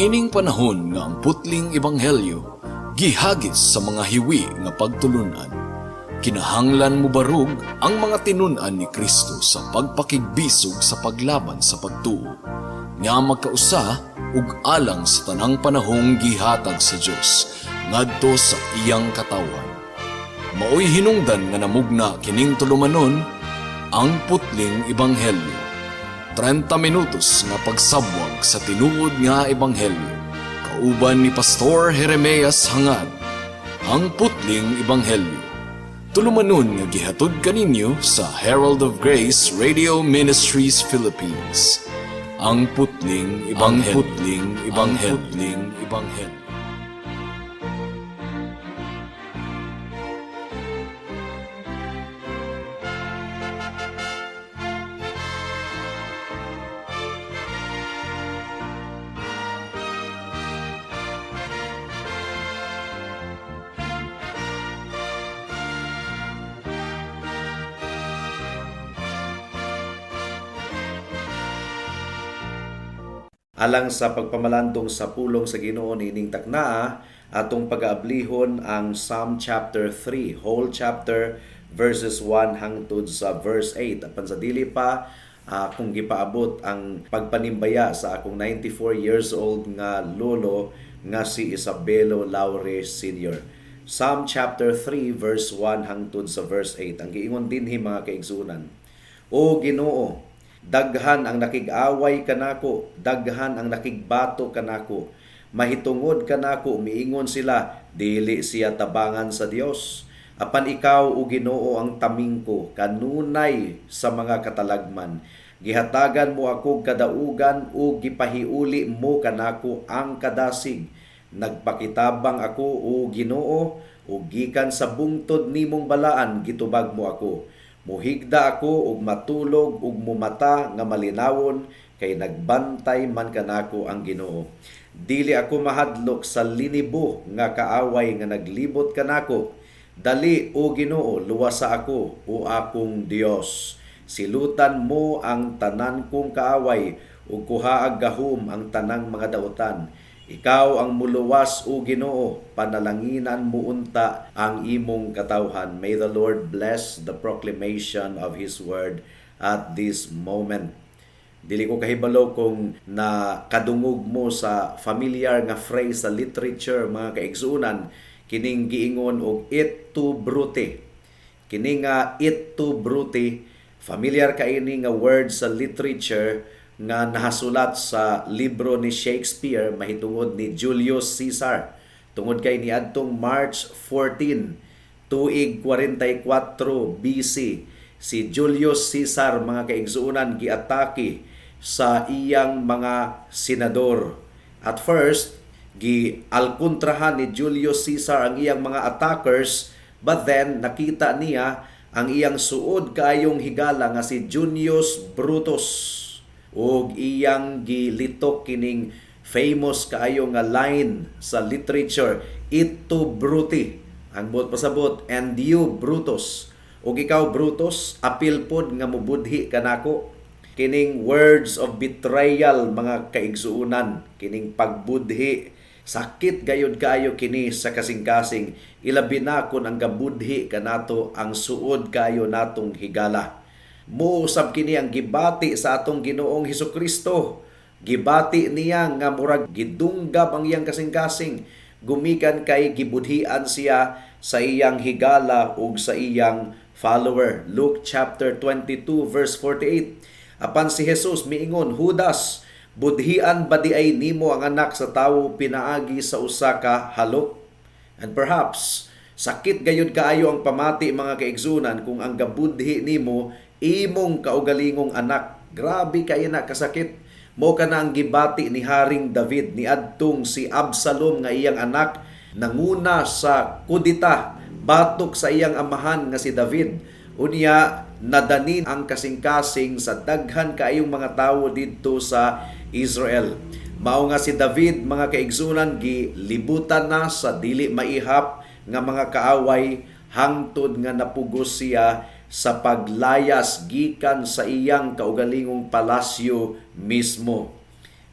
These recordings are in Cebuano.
Niining panahon nga ang putling ebanghelyo gihagis sa mga hiwi nga pagtulunan, kinahanglan mobarog ang mga tinun-an ni Kristo sa pagpakigbisog sa paglaban sa pagtuo nga magkausa ug alang sa tanang panahong gihatag sa Dios ngadto sa iyang katawhan. Maoy hinungdan nga namugna kining tulumanon, Ang Putling Ebanghelyo. 30 minutos nga pagsabwag sa tinuod nga ebanghelyo. Kauban ni Pastor Jeremias Hangad. Ang Putling Ebanghelyo. Tulumanon nga gihatod kaninyo sa Herald of Grace Radio Ministries Philippines. Ang Putling Ebanghelyo. Ang Putling Ebanghelyo. Ang Putling Ebanghelyo. Alang sa pagpamalandong sa pulong sa Ginoo niining taknaa, atong pag-aablihon ang Psalm chapter 3, whole chapter, verses 1 hangtod sa verse 8. Apan sa dili pa akong gipaabot ang pagpanimbaya sa akong 94 years old nga lolo nga si Isabelo Laure Sr. Psalm chapter 3 verse 1 hangtod sa verse 8. Ang giingon dinhi, mga kaigsunan: "O Ginoo, daghan ang nakig-away kanako, daghan ang nakigbato kanako. Mahitungod kanako miingon sila, 'Dili siya tabangan sa Dios.' Apan ikaw, o Ginoo, ang taming ko kanunay sa mga katalagman. Gihatagan mo ako kadaugan ug gipahiuli mo kanako ang kadasig. Nagpakitabang ako, o Ginoo, ug gikan sa bungtod nimong balaan gitubag mo ako. Muhigda ako ug matulog ug mumata nga malinawon kay nagbantay man kanako ang Ginoo. Dili ako mahadlok sa linibo nga kaaway nga naglibot kanako. Dali, o Ginoo, luwasa ako, o akong Dios. Silutan mo ang tanan kong kaaway ug kuhaag gahom ang tanang mga dautan. Ikaw ang muluwas, o Ginoo, panalanginan mo unta ang imong katawhan." May the Lord bless the proclamation of His word at this moment. Dili ko kahibalo kung na kadungog mo sa familiar nga phrase sa literature, mga kaigsuonan, kining giingon og "Et tu, Brute". Kini nga "Et tu, Brute", familiar ka ini nga word sa literature nga nahasulat sa libro ni Shakespeare mahitungod ni Julius Caesar. Tungod kay niadtong March 14, tuig 44 BC, si Julius Caesar, mga kaigsuonan, giatake sa iyang mga senador. At first, gi-alkontrahan ni Julius Caesar ang iyang mga attackers, but then nakita niya ang iyang suod kaayong higala nga si Junius Brutus ug iyang gilitok kining famous kaayo nga line sa literature, "Et tu, Brute." Ang buot pasabot, "And you, Brutus." Ug ikaw, Brutus, apil pod nga mubudhi kanako. Kining words of betrayal, mga kaigsuonan, kining pagbudhi, sakit gayud kaayo kini sa kasing-kasing, ilabi na kun ang gabudhi kanato ang suod kayo natong higala. Muusab kini ang gibati sa atong Ginoong Hesukristo. Gibati niya nga murag gidunggab ang iyang kasing-kasing gumikan kay gibudhian siya sa iyang higala ug sa iyang follower. Luke chapter 22 verse 48. Apan si Jesus miingon, "Judas, budhian ba di ay nimo ang Anak sa Tawo pinaagi sa usa ka halok?" And perhaps sakit gayud kaayo ang pamati, mga kaigsunan, kung ang gabudhi nimo imong kaugalingong anak. Grabe kaayo na kasakit. Mo kana ang gibati ni Haring David niadtong si Absalom nga iyang anak nanguna sa kudita batok sa iyang amahan nga si David. Unya nadanin ang kasing-kasing sa daghan kaayong mga tawo didto sa Israel. Mao nga si David, mga kaigsunan, gilibutan na sa dili maihap nga mga kaaway hangtod nga napugos siya sa paglayas gikan sa iyang kaugalingong palasyo mismo.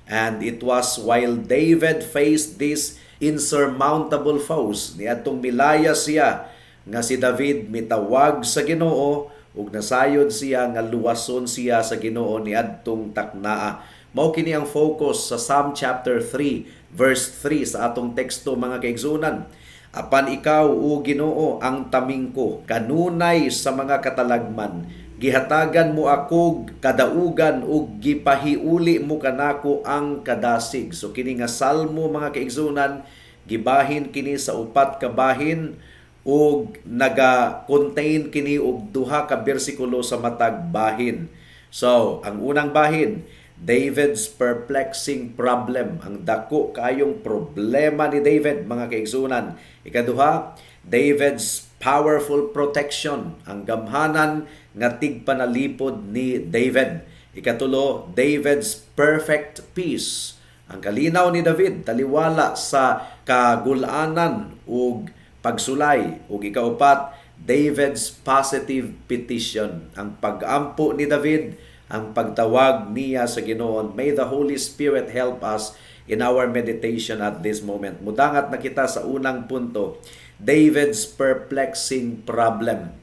And it was while David faced these insurmountable foes, niadtong milaya siya, nga si David mitawag sa Ginoo ug nasayod siya nga luwason siya sa Ginoo niadtong taknaa. Mao kini ang focus sa Psalm chapter 3 verse 3 sa atong teksto, mga kaigsuonan. "Apan ikaw, o Ginoo, ang taming ko kanunay sa mga katalagman. Gihatagan mo akog kadaugan ug gipahiuli mo kanako ang kadasig." So kini nga salmo, mga kaigsuonan, gibahin kini sa upat ka bahin ug naga-contain kini og duha ka bersikulo sa matag bahin. So, ang unang bahin, David's perplexing problem, ang dako kayong problema ni David, mga kaigsuonan. Ikaduha, David's powerful protection, ang gamhanan nga tigpanalipod ni David. Ikatulo, David's perfect peace, ang kalinaw ni David taliwala sa kagulanan ug pagsulay. Ug ikaupat, David's positive petition, ang pag-ampo ni David, ang pagtawag niya sa Ginoo. May the Holy Spirit help us in our meditation at this moment. Mudangat na kita sa unang punto, David's perplexing problem.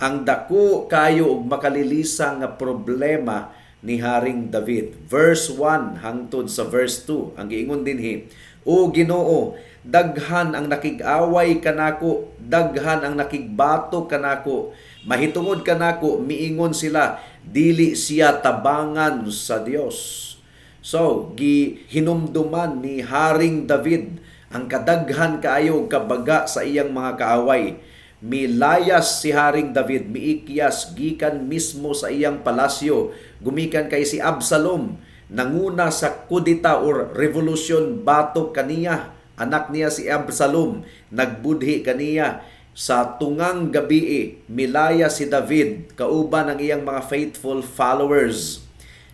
Ang dako kayo og makalilisang nga problema ni Haring David. Verse 1 hangtod sa verse 2, ang giingon dinhi, "O Ginoo, daghan ang nakig-away kanako, daghan ang nakigbato kanako. Mahitungod kanako miingon sila, 'Dili siya tabangan sa Dios.'" So, gihinumduman ni Haring David ang kadaghan kaayo kabaga sa iyang mga kaaway. Milayas si Haring David, miikyas gikan mismo sa iyang palasyo, gumikan kay si Absalom nanguna sa kudita or revolusyon batok kaniya. Anak niya si Absalom nagbudhi kaniya. Sa tungang gabi, milaya si David kauban ang iyang mga faithful followers.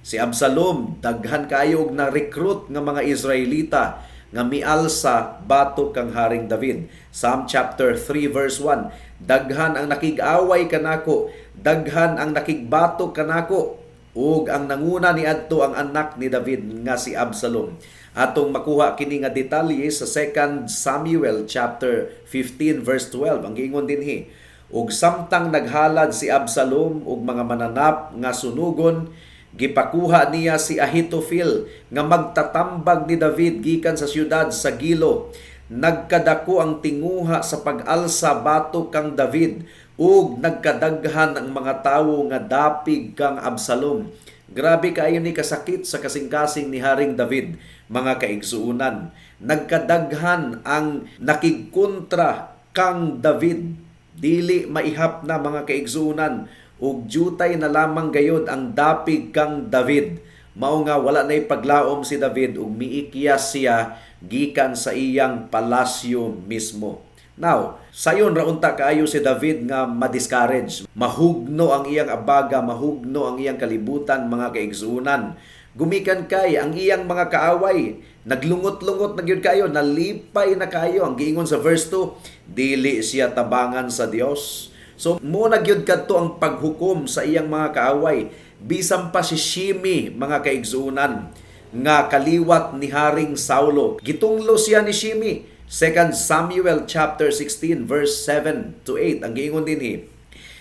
Si Absalom daghan kayo og na-recruit nga mga Israelita nga mialsa batok kang Haring David. Psalm chapter 3 verse 1, "Daghan ang nakig-away kanako, daghan ang nakigbatok kanako," ug ang nanguna niadto ang anak ni David nga si Absalom. Atong makuha kini nga detalye sa 2 Samuel chapter 15 verse 12. Ang giingon dinhi, "Ug samtang naghalad si Absalom og mga mananap nga sunugon, gipakuha niya si Ahitofel nga magtatambag ni David gikan sa siyudad sa Gilo. Nagkadako ang tinguha sa pag-alsa batok kang David ug nagkadaghan ang mga tawo nga dapig kang Absalom." Grabe kaayo ni kasakit sa kasing-kasing ni Haring David, mga kaigsuunan. Nagkadaghan ang nakigkontra kang David. Dili maihap na, mga kaigsuunan, ug jutay na lamang gayod ang dapig kang David. Mao nga wala nay paglaom si David ug miikyas siya gikan sa iyang palasyo mismo. Now, sayon ra unta kaayo si David nga ma-discourage. Mahugno ang iyang abaga, mahugno ang iyang kalibutan, mga kaigsuunan. Gumikan kay ang iyang mga kaaway, naglungot-lungot na gyud kayo, nalipay na kayo. Ang giingon sa verse 2, "Dili siya tabangan sa Dios." So mo na gyud kadto ang paghukom sa iyang mga kaaway. Bisan pa si Shimi, mga kaigsuunan, nga kaliwat ni Haring Saulo. Gitunglo siya ni Shimi. 2 Samuel chapter 16 verse 7 to 8, ang giingon dinhi.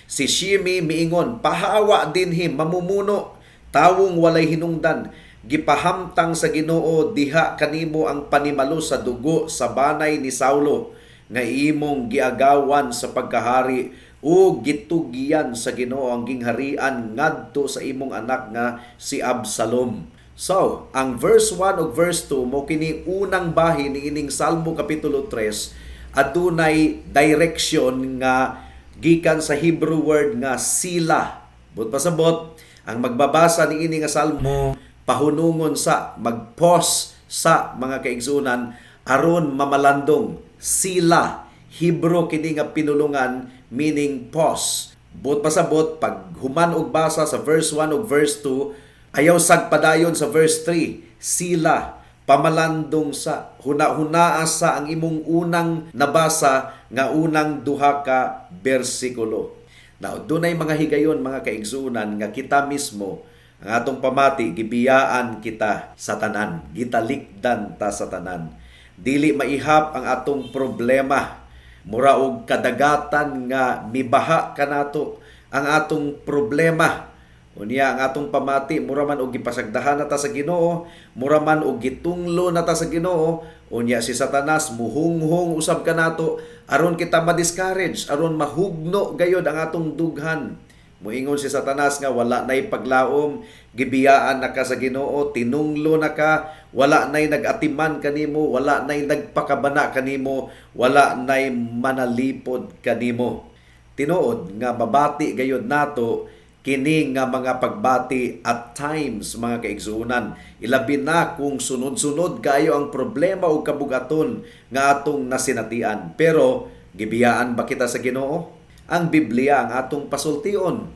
"Si Shimi miingon, 'Pahawa dinhi, mamumuno, tawong walay hinungdan. Gipahamtang sa Ginoo diha kanimo ang panimalo sa dugo sa banay ni Saulo nga imong giagawan sa pagkahari ug gitugyan sa Ginoo ang gingharian ngadto sa imong anak nga si Absalom.'" So, ang verse 1 ug verse 2 mo kini unang bahin ni ining Salmo kapitulo 3, adunay direction nga gikan sa Hebrew word nga sila. Buot pasabot, ang magbabasa ni ini nga salmo pahunungon sa, mag-pause sa, mga kaigsunan, aron mamalandong. Sila, Hebrew kini nga pinulungan, meaning pause. Buot pasabot, pag human og basa sa verse 1 ug verse 2, ayaw sag padayon sa verse 3. Sila, pamalandong sa, huna-hunaa sa ang imong unang nabasa nga unang duha ka bersikulo. Now, dunay mga higayon, mga kaigsunan, nga kita mismo Ang atong pamati, gibiyaan kita sa tanan, gitalikdan ta sa tanan. Dili maihap ang atong problema. Mura og kadagatan nga mibaha kanato ang atong problema. Unya ang atong pamati mura man og gipasagdahan na ta sa Ginoo, mura man og gitunglo na ta sa Ginoo. Unya si Satanas muhunghong usab kanato aron kita ma-discourage, aron mahugno gayod ang atong dughan. Muingon si Satanas nga wala na'y paglaom, gibiyaan na ka sa Ginoo, tinunglo na ka, wala na'y nag-atiman kanimo, wala na'y nagpakabana kanimo, wala na'y manalipod kanimo. Tinuod nga mabati gayod nato kini nga mga pagbati at times, mga kaigsuonan, ilabi na kung sunod-sunod kayo ang problema o kabugaton nga atong nasinatian. Pero gibiyaan ba kita sa Ginoo? Ang Biblia ang atong pasultion.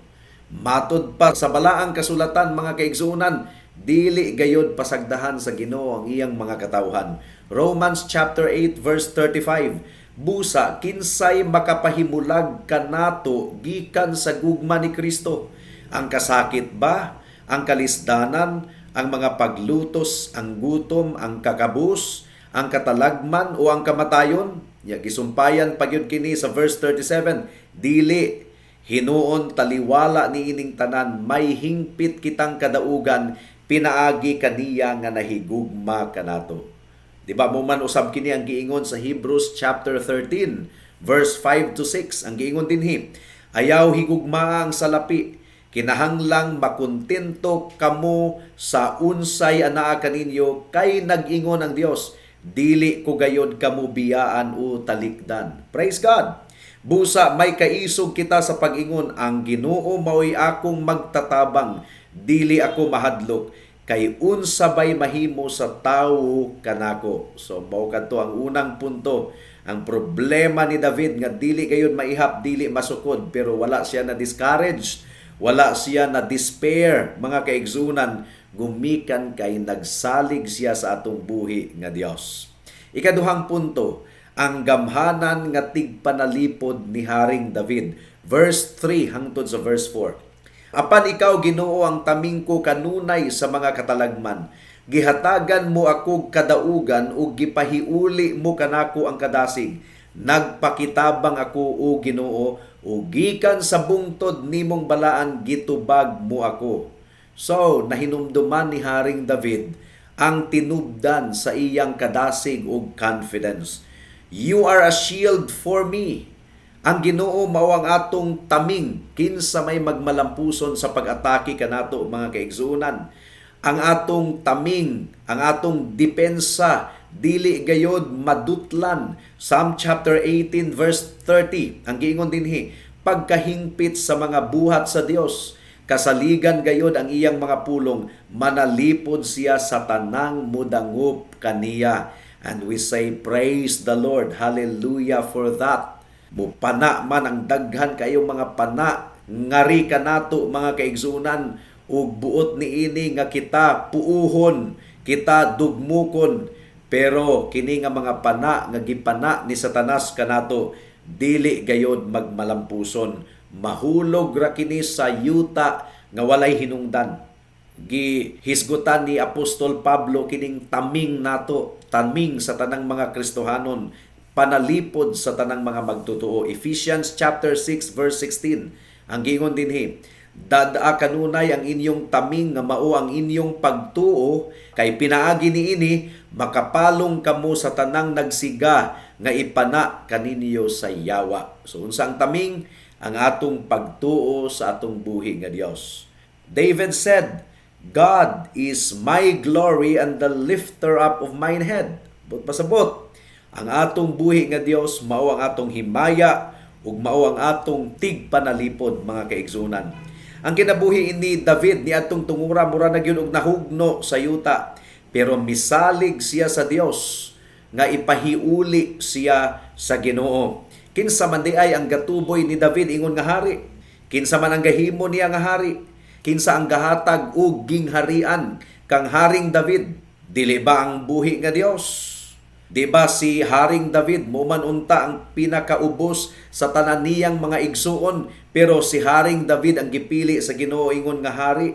Matod pa sa balaang kasulatan, mga kaigsuonan, dili gayod pasagdahan sa Ginoo ang iyang mga katawhan. Romans chapter 8 verse 35. Busa kinsay makapahimulag kanato gikan sa gugma ni Kristo? Ang kasakit ba? Ang kalisdanan, ang mga paglutos, ang gutom, ang kakabus, ang katalagman o ang kamatayon? Ya gisumpayan pagyud kini sa verse 37, dili hinuon taliwala ni ining tanan may hingpit kitang kadaugan pinaagi kaniya nga nahigugma kanato. Di ba mo man usab kini ang giingon sa Hebrews chapter 13 verse 5 to 6? Ang giingon dinhi, ayaw higugmaa ang salapi, kinahanglang makontento kamo sa unsay anaa kaninyo, kay nag-ingon ang Dios, dili ko gayod kamo biyaan o talikdan. Praise God. Busa may kaisog kita sa pag-ingon, ang Ginoo maoy akong magtatabang, dili ako mahadlok, kay unsa bay mahimo sa tawo kanako? So mao kadto ang unang punto. Ang problema ni David nga dili gayud maihap, dili masukod, pero wala siya na discouraged, wala siya na despair, mga kaigsunan, gumikan kay nagsalig siya sa atong buhi nga Dios. Ikaduhang punto, ang gamhanan nga tigpanalipod ni Haring David. Verse 3 hangtod sa verse 4. Apan ikaw, Ginoo, ang taming ko kanunay sa mga katalagman. Gihatagan mo ako kadaugan ug gipahiuli mo kanako ang kadasig. Nagpakitabang ako, o Ginoo, ug gikan sa bungtod nimong balaan gitubag mo ako. So, nahinumduman ni Haring David ang tinubdan sa iyang kadasig ug confidence. You are a shield for me. Ang Ginoo mao ang atong taming, kinsa may magmalampuson sa pag-atake kanato, mga kaigsuonan. Ang atong taming, ang atong depensa, dili gayod madutlan. Psalm chapter 18 verse 30. Ang giingon dinhi, pagkahingpit sa mga buhat sa Dios, kasaligan gayod ang iyang mga pulong, manalipod siya sa tanang mudangup kaniya. And we say, praise the Lord, hallelujah for that. Mupana man ang daghan kayong mga pana, ngari kanato, mga kaigsunan, ug buot niini nga kita puuhon, kita dugmukon, pero kini nga mga pana nga gipana ni Satanas kanato, dili gayod magmalampuson. Mahulog ra kini sa yuta nga walay hinungdan. Gihisgutan ni Apostol Pablo kining taming nato, taming sa tanang mga Kristohanon, panalipod sa tanang mga magtotoo. Ephesians chapter 6 verse 16. Ang giingon dinhi, dad-a kanunay ang inyong taming nga mao ang inyong pagtuo, kay pinaagi niini makapalong kamo sa tanang nagsiga nga ipana kaninyo sa yawa. So unsa ang taming? Ang atong pagtuo sa atong buhi nga Dios. David said, God is my glory and the lifter up of mine head. But pasabot, ang atong buhi nga Dios mao ang atong himaya ug mao ang atong tigpanalipod, mga kaigsunan. Ang kinabuhi ni David ni atong tungura mura na gyud og nahugno sa yuta, pero misalig siya sa Dios nga ipahiuli siya sa Ginoo. Kinsa man di ay ang gatuboy ni David ingon nga hari? Kinsa man ang gahimo niya nga hari? Kinsa ang gahatag og gingharian kang Haring David? Dili ba ang buhi nga Dios? Di ba si Haring David mo man unta ang pinakaubos sa tanan niyang mga igsuon, pero si Haring David ang gipili sa Ginoo ingon nga hari?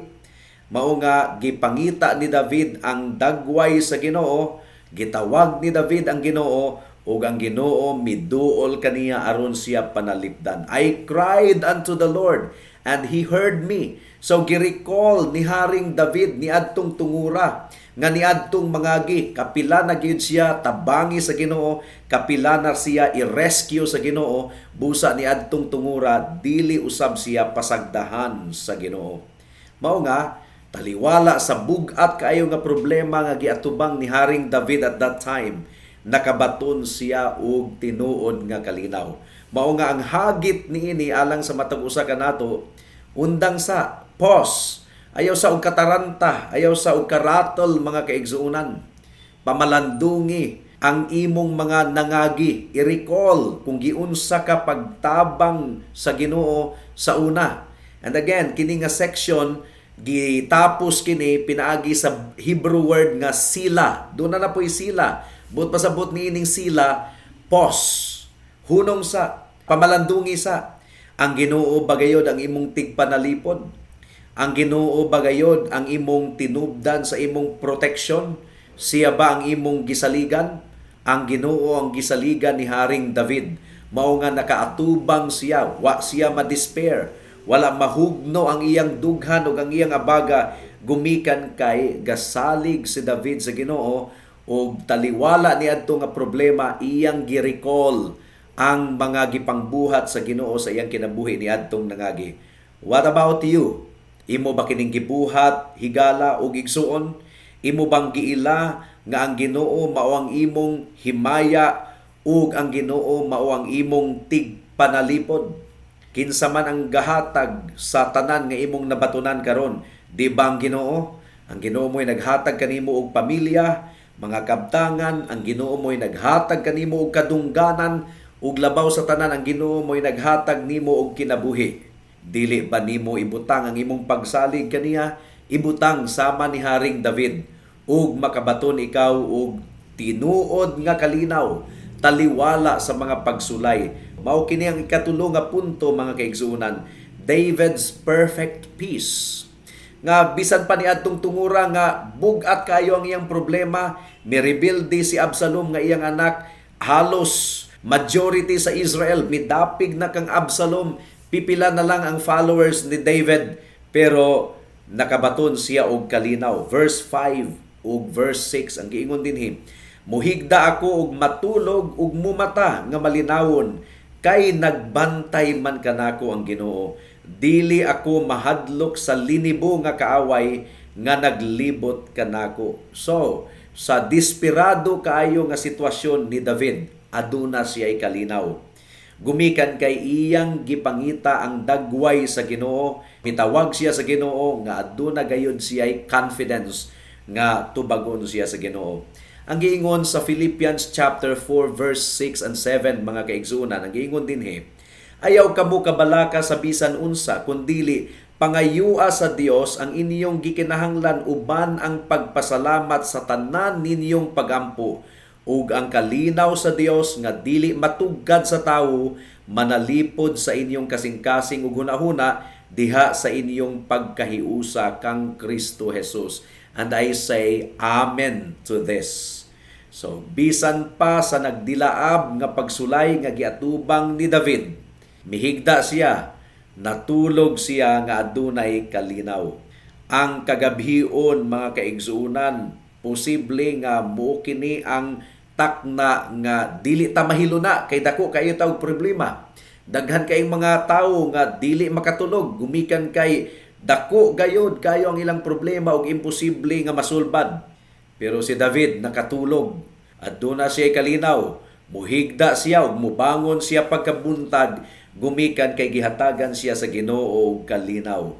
Mao nga gipangita ni David ang dagway sa Ginoo, gitawag ni David ang Ginoo ug ang Ginoo miduol kaniya aron siya panalipdan. "I cried unto the Lord and he heard me." So gi-recall ni Haring David niadtong tungura nga niadtong mangagi, kapila na gyud siya tabangi sa Ginoo, kapila na siya i-rescue sa Ginoo, busa niadtong tungura dili usab siya pasagdahan sa Ginoo. Mao nga taliwala sa bug-at kaayo nga problema nga giatubang ni Haring David at that time, nakabaton siya og tinuod nga kalinaw. Mao nga ang hagit niini alang sa matag usa kanato, undang sa pause. Ayaw sa og kataranta, ayaw sa og ka-rattle, mga kaigsuonan. Pamalandungi ang imong mga nangagi, i-recall kung giunsa ka pagtabang sa Ginoo sa una. And again, kini nga section gitapos kini pinaagi sa Hebrew word nga sila. Duna na po'y sila. Buot pasabot niining sila, pause. Hunong sa, pamalandungi sa. Ang Ginoo bagayod ang imong tigpanalipod? Ang Ginoo bagayod ang imong tinubdan sa imong protection? Siya ba ang imong gisaligan? Ang Ginoo ang gisaligan ni Haring David. Mao nga nakaatubang siya, wa siya ma-despair. Wala mahugno ang iyang dughan ug ang iyang abaga gumikan kay gasalig si David sa Ginoo ug taliwala niadto nga problema, iyang gi-recall ang mga gipangbuhat sa Ginoo sa iyang kinabuhi niadtong nangagi. What about you? Imo ba kining gibuhat, higala ug igsuon? Imo bang giila nga ang Ginoo mao ang imong himaya ug ang Ginoo mao ang imong tigpanalipod? Kinsa man ang gahatag sa tanan nga imong nabatunan karon? Di ba ang Ginoo? Ang Ginoo mo'y naghatag kanimo og pamilya, mga kabtangan, ang Ginoo mo'y naghatag kanimo og kadungganan, ug labaw sa tanan, ang Ginoo mo'y naghatag nimo og kinabuhi. Dili ba nimo ibutang ang imong pagsalig kaniya? Ibutang sama ni Haring David ug makabaton ikaw og tinuod nga kalinaw taliwala sa mga pagsulay. Mao kini ang ikatulo nga punto, mga kaigsuonan, David's perfect peace. Nga bisan pa niadtong tungura nga bug-at kayo ang iyang problema, mirebelde si Absalom nga iyang anak, halos majority sa Israel midapig na kang Absalom, pipila na lang ang followers ni David, pero nakabaton siya og kalinaw. Verse 5 ug verse 6 ang giingon dinhi: "Muhigda ako og matulog ug mumata nga malinawon kay nagbantay man kanako ang Ginoo. Dili ako mahadlok sa linibo nga kaaway nga naglibot kanako." So, sa desperado kaayo nga sitwasyon ni David, aduna siya'y kalinaw. Gumikan kay iyang gipangita ang dagway sa Ginoo, mitawag siya sa Ginoo nga aduna gayud siya'y confidence nga tubagon siya sa Ginoo. Ang giingon sa Philippians chapter 4 verse 6 and 7, mga kaigsuonan, ang giingon dinhi, "Ayaw kamo kabalaka sa bisan unsa, kundili pangayua sa Dios ang inyong gikinahanglan uban ang pagpasalamat sa tanan ninyong pagampo, ug ang kalinaw sa Dios nga dili matugkad sa tawo manalipod sa inyong kasing-kasing ug hunahuna diha sa inyong pagkahiusa kang Kristo Jesus." And I say amen to this. So, bisan pa sa nagdilaab nga pagsulay nga giatubang ni David, mihigda siya, natulog siya nga adunay kalinaw. Ang kagabhion, mga kaigsuonan, posible nga muo kini ang takna nga dili ta mahiluna kay dako kayo ta og problema. Daghan kayong mga tawo nga dili makatulog gumikan kay dako gayod kayo ang ilang problema ug imposible nga masulbad. Pero si David nakatulog. Aduna siya kalinaw. Muhigda siya ug mubangon siya pagkabuntag gumikan kay gihatagan siya sa Ginoo og kalinaw.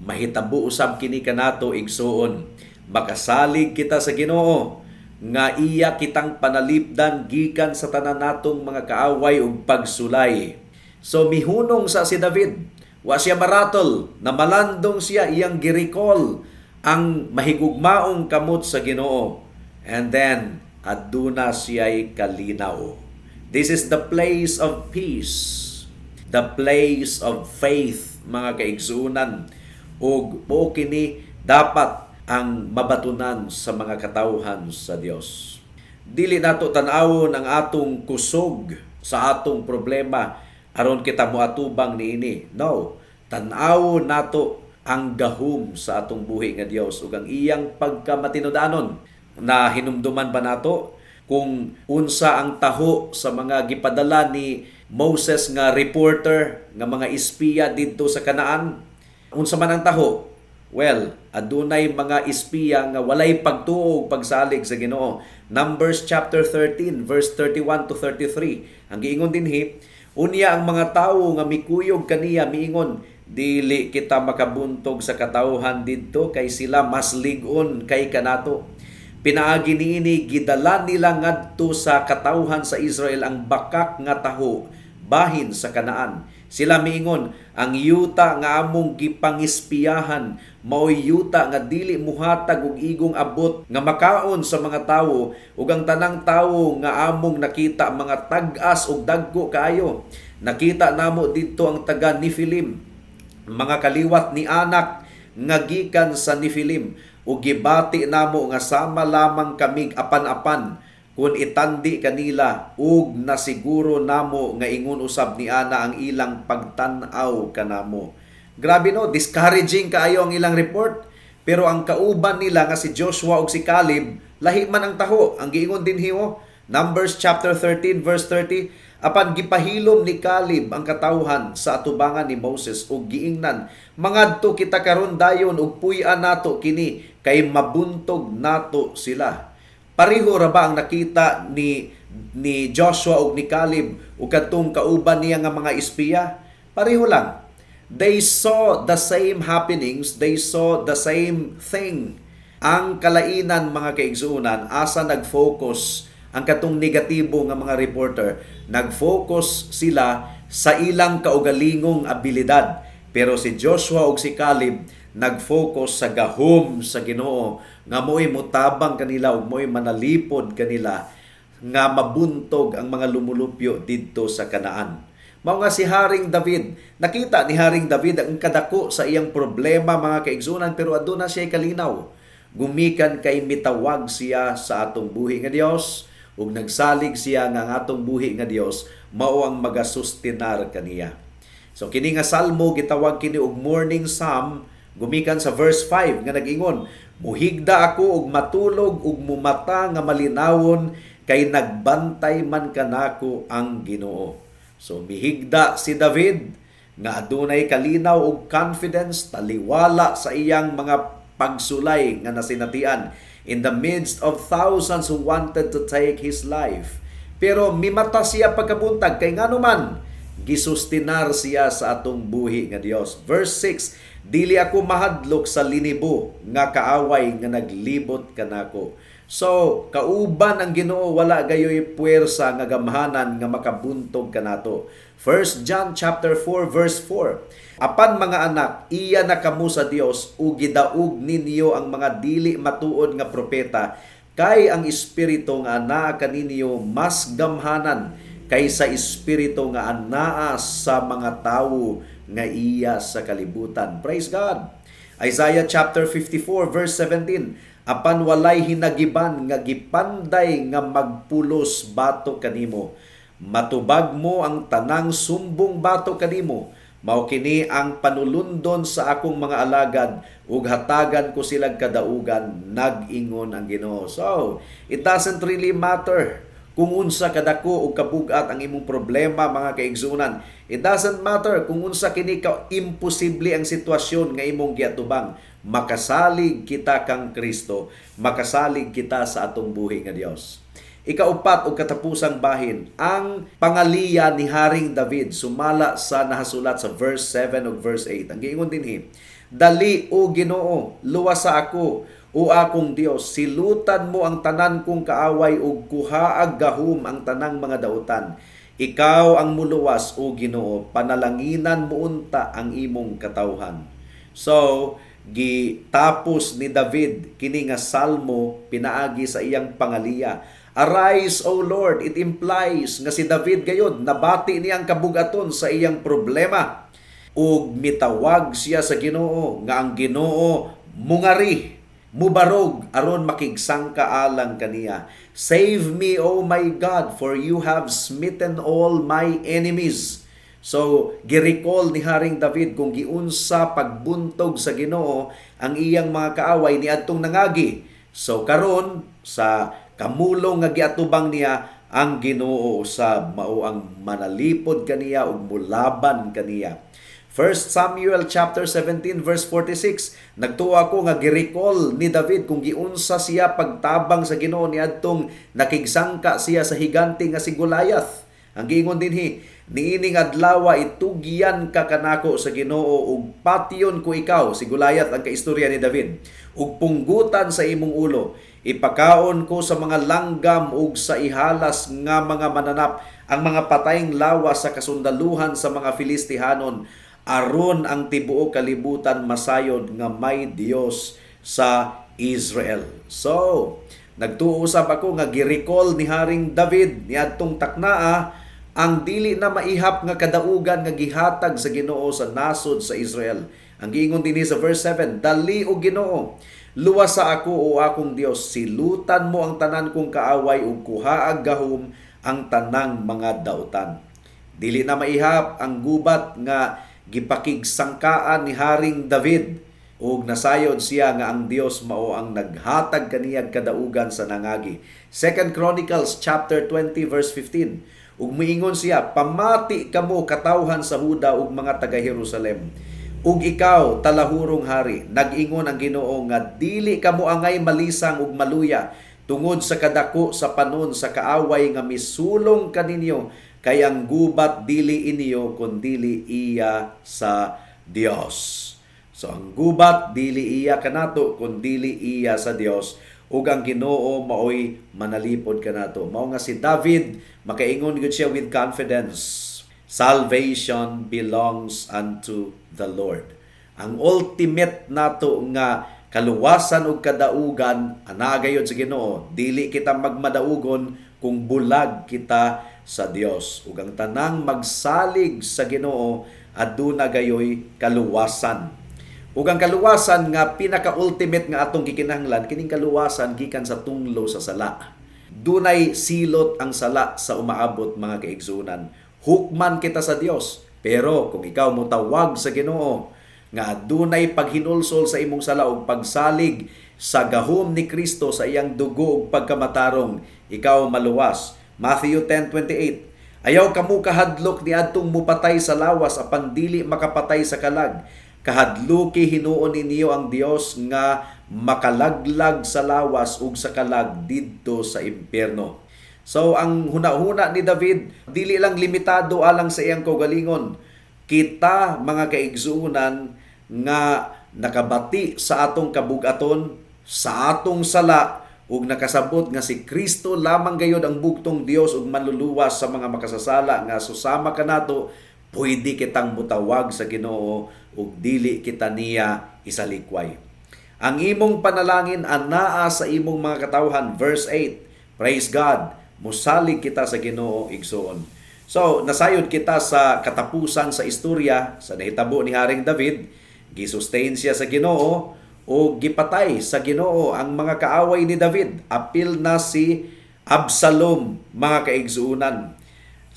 Mahitabo usab kini kanato, igsuon. Makasalig kita sa Ginoo nga iya kitang panalipdan gikan sa tanan natong mga kaaway ug pagsulay. So mihunong sa si David. Wa siya ma-rattle, namalandong siya, iyang gi-recall ang mahigugmaong kamot sa Ginoo. And then aduna siya'y kalinaw. This is the place of peace, the place of faith, mga kaigsuonan. Ug mao kini Dapat ang mabatunan sa mga katawhan sa Dios. Dili nato tan-awon ang atong kusog sa atong problema aron kita moatubang niini. No, tan-awon nato ang gahom sa atong buhi nga Dios ug ang iyang pagkamatinud-anon. Na hinumduman ba nato kung unsa ang taho sa mga gipadala ni Moses nga reporter, nga mga espiya didto sa Kanaan? Unsa man ang taho? Well, adunay mga espiya nga walay pagtuo ug pagsalig sa Ginoo. Numbers chapter 13 verse 31 to 33. Ang giingon dinhi, unya ang mga tawo nga mikuyog kaniya miingon, "Dili kita makabuntog sa katawhan didto kay sila mas lig-on kay kanato." Pinaagi niini, gidala nila ngadto sa katawhan sa Israel ang bakak nga taho bahin sa Kanaan. Sila miingon, "Ang yuta nga among gipangispiyahan maoy yuta nga dili muhatag og igong abot nga makaon sa mga tawo, ug ang tanang tawo nga among nakita mga tag-as ug dagko kaayo. Nakita namo didto ang taga Nefilim, mga kaliwat ni Anak nga gikan sa Nefilim, ug gibati namo nga sama lamang kamig apan-apan kun itandi kanila, ug nasiguro namo nga ingon usab ni ana ang ilang pagtan-aw kanamo." Grabe no, discouraging kaayo ang ilang report. Pero ang kauban nila nga si Joshua ug si Caleb, lahi man ang taho. Ang giingon dinhi oh, Numbers chapter 13 verse 30, apan gipahilom ni Caleb ang katawhan sa atubangan ni Moses ug giingnan, "Mangadto kita karon dayon ug puy-an nato kini kay mabuntog nato sila." Pareho ra ba ang nakita ni Joshua ug ni Caleb ug kadtong kauban niya nga mga espiya? Pareho lang. They saw the same happenings, they saw the same thing. Ang kalainan, mga kaigsuonan, asa nag-focus ang katong negatibo nga mga reporter? Nag-focus sila sa ilang kaugalingong abilidad. Pero si Joshua ug si Caleb nag-focus sa gahom sa Ginoo nga mo'y mutabang kanila ug mo'y manalipod kanila nga mabuntog ang mga lumulupyo didto sa Kanaan. Mao nga si Haring David, nakita ni Haring David ang kadako sa iyang problema, mga kaigsuonan, pero aduna siya kalinaw. Gumikan kay mitawag siya sa atong buhi nga Dios ug nagsalig siya nga ang atong buhi nga Dios mao ang magasustinar kaniya. So kini nga salmo, gitawag kini og morning psalm gumikan sa verse 5 nga nag-ingon, "Muhigda ako ug matulog ug mumata nga malinawon kay nagbantay man kanako ang Ginoo." So mihigda si David nga adunay kalinaw ug confidence, taliwala sa iyang mga pagsulay nga nasinatian in the midst of thousands who wanted to take his life. Pero mimata siya pagkabuntag kay ngano man gisustinar siya sa atong buhi nga Dios. Verse 6, "Dili ako mahadlok sa linibo nga kaaway nga naglibot kanako." So, kauban ang Ginoo, wala gayoy puwersa nga gamhanan nga makabuntog kanato. 1 John chapter 4 verse 4. Apan mga anak, iya na kamo sa Dios ug gidaog ninyo ang mga dili matuod nga propeta, kay ang espiritu nga anaa kaninyo mas gamhanan kaysa espiritu nga anaa sa mga tawo nga iya sa kalibutan. Praise God. Isaiah chapter 54 verse 17. Apan walay hinagiban nga gipanday nga magpulos batok kanimo. Matubag mo ang tanang sumbong batok kanimo. Mao kini ang panulundon sa akong mga alagad ug hatagan ko silag kadaugan, nag-ingon ang Ginoo. So, it doesn't really matter kung unsa kadako o kabugat ang imong problema, mga kaigsuonan. It doesn't matter kung unsa kini ka imposible ang sitwasyon nga imong giatubang. Makasalig kita kang Kristo, makasalig kita sa atong buhi nga Dios. Ikaupat o katapusang bahin, ang pangaliya ni Haring David sumala sa nahasulat sa verse 7 ug verse 8. Ang giingon dinhi, "Dali, o Ginoo, luwasa ako, o akong Dios, silutan mo ang tanan kong kaaway ug kuhaag gahom ang tanang mga dautan. Ikaw ang muluwas, o Ginoo, panalanginan mo unta ang imong katawhan." So, gitapos ni David kini nga salmo pinaagi sa iyang pangaliya. "Arise, O Lord," it implies nga si David gayod nabati niya ang kabugaton sa iyang problema. Ug mitawag siya sa Ginoo nga ang Ginoo Mungari, mubarog aron makigsangka alang kaniya. Save me, O my God, for you have smitten all my enemies. So, gi-recall ni Haring David kung giunsa pagbuntog sa Ginoo ang iyang mga kaaway niadtong nangagi. So karon sa kamulong nga giatubang niya, ang Ginoo usab mao ang manalipod kaniya ug mulaban kaniya. 1 Samuel chapter 17 verse 46, nagtuo ako nga gi-recall ni David kung giunsa siya pagtabang sa Ginoo niadtong nakigsangka siya sa higante nga si Goliath. Ang giingon dinhi, "Niining adlawa itugyan ka kanako sa Ginoo ug patyon ko ikaw," si Goliath ang kaistorya ni David, "ug punggutan sa imong ulo. Ipakaon ko sa mga langgam ug sa ihalas nga mga mananap ang mga patayng lawas sa kasundaluhan sa mga Filistihanon, aron ang tibuok kalibutan masayod nga may Dios sa Israel." So, nagtuo usab ako nga gi-recall ni Haring David niadtong taknaa ang dili na maihap nga kadaugan nga gihatag sa Ginoo sa nasod sa Israel. Ang giingon dinhi sa verse 7, "Dali o Ginoo, luwasa ako o akong Dios, silutan mo ang tanan kong kaaway ug kuhaag gahom ang tanang mga dautan." Dili na maihap ang gubat nga gipakigsangkaan ni Haring David ug nasayod siya nga ang Dios mao ang naghatag kaniyag kadaugan sa nangagi. 2 Chronicles chapter 20 verse 15. Ug miingon siya, "Pamati kamo katawhan sa Huda ug mga taga Jerusalem. Ug ikaw talahurong hari, nag-ingon ang Ginoo nga dili kamo angay malisang ug maluya tungod sa kadako sa panon sa kaaway nga misulong kaninyo, kay ang gubat dili inyo kundili iya sa Dios." So ang gubat dili iya kanato kundili iya sa Dios ug ang Ginoo maoy manalipod kanato. Mao nga si David makaingon gyud siya with confidence. Salvation belongs unto the Lord. Ang ultimate nato nga kaluwasan ug kadaugan anaa gayud sa Ginoo. Dili kita magmadaugon kung bulag kita sa Dios. Ug ang tanang magsalig sa Ginoo aduna gayoy kaluwasan. Ug ang kaluwasan nga pinaka-ultimate nga atong gikinahanglan, kining kaluwasan gikan sa tunglo sa sala. Dunay silot ang sala sa umaabot, mga kaigsunan. Hukman kita sa Dios, pero kung ikaw motawag sa Ginoo nga adunay paghinulsol sa imong sala ug pagsalig sa gahom ni Kristo sa iyang dugo ug pagkamatarong, ikaw maluwas. Matthew 10:28. Ayaw kamo kahadlok niadtong mupatay sa lawas apan dili makapatay sa kalag. Kahadluki hinuon ninyo ang Dios nga makalaglag sa lawas ug sa kalag didto sa impyerno. So ang hunahuna ni David dili lang limitado alang sa iyang kaugalingon. Kita mga kaigsuonan nga nakabati sa atong kabugaton, sa atong sala ug nakasabot nga si Kristo lamang gayod ang bugtong Dios ug manluluwas sa mga makasasala nga susama kanato, pwede kitang mutawag sa Ginoo ug dili kita niya isalikway. Ang imong panalangin anaa sa imong mga katawhan, verse 8. Praise God, musalig kita sa Ginoo, igsoon. So, nasayod kita sa katapusan sa istorya sa nahitabo ni Haring David. Gisustain siya sa Ginoo o gipatay sa Ginoo ang mga kaaway ni David. Apil na si Absalom, mga kaigsuunan.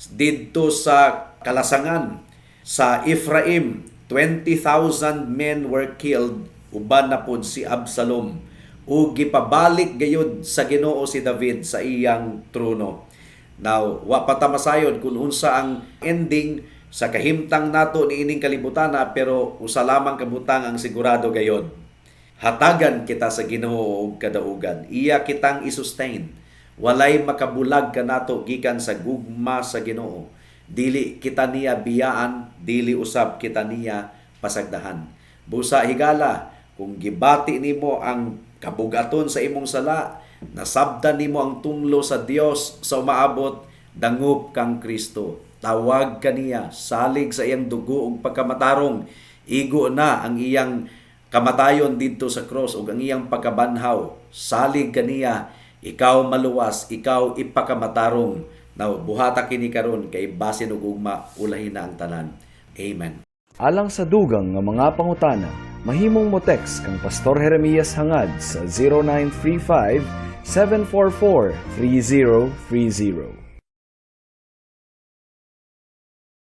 Didto sa kalasangan sa Ephraim, 20,000 men were killed, uban na pod si Absalom. Ug gipabalik gayud sa Ginoo si David sa iyang trono. Now, wa pa ta masayod kung unsa ang ending sa kahimtang nato niining kalibutana, pero usa lamang ka butang ang sigurado gayod. Hatagan kita sa Ginoo og kadaugan. Iya kitang i-sustain. Walay makabulag kanato gikan sa gugma sa Ginoo. Dili kita niya biyaan, dili usab kita niya pasagdahan. Busa higala, kung gibati nimo ang kabugaton sa imong sala, nasabdan nimo ang tunglo sa Dios sa umaabot, dangup kang Kristo. Tawag kaniya, salig sa iyang dugo ug pagkamatarong. Igo na ang iyang kamatayon didto sa cross ug ang iyang pagkabanhaw. Salig kaniya, ikaw maluwas, ikaw ipakamatarong. Now, buhata kini karon kay basin ug ugma ulahin na ang tanan. Amen. Alang sa dugang nga mga pangutana, Mahimong mo text kang Pastor Jeremias Hangad sa 0935 744 3030.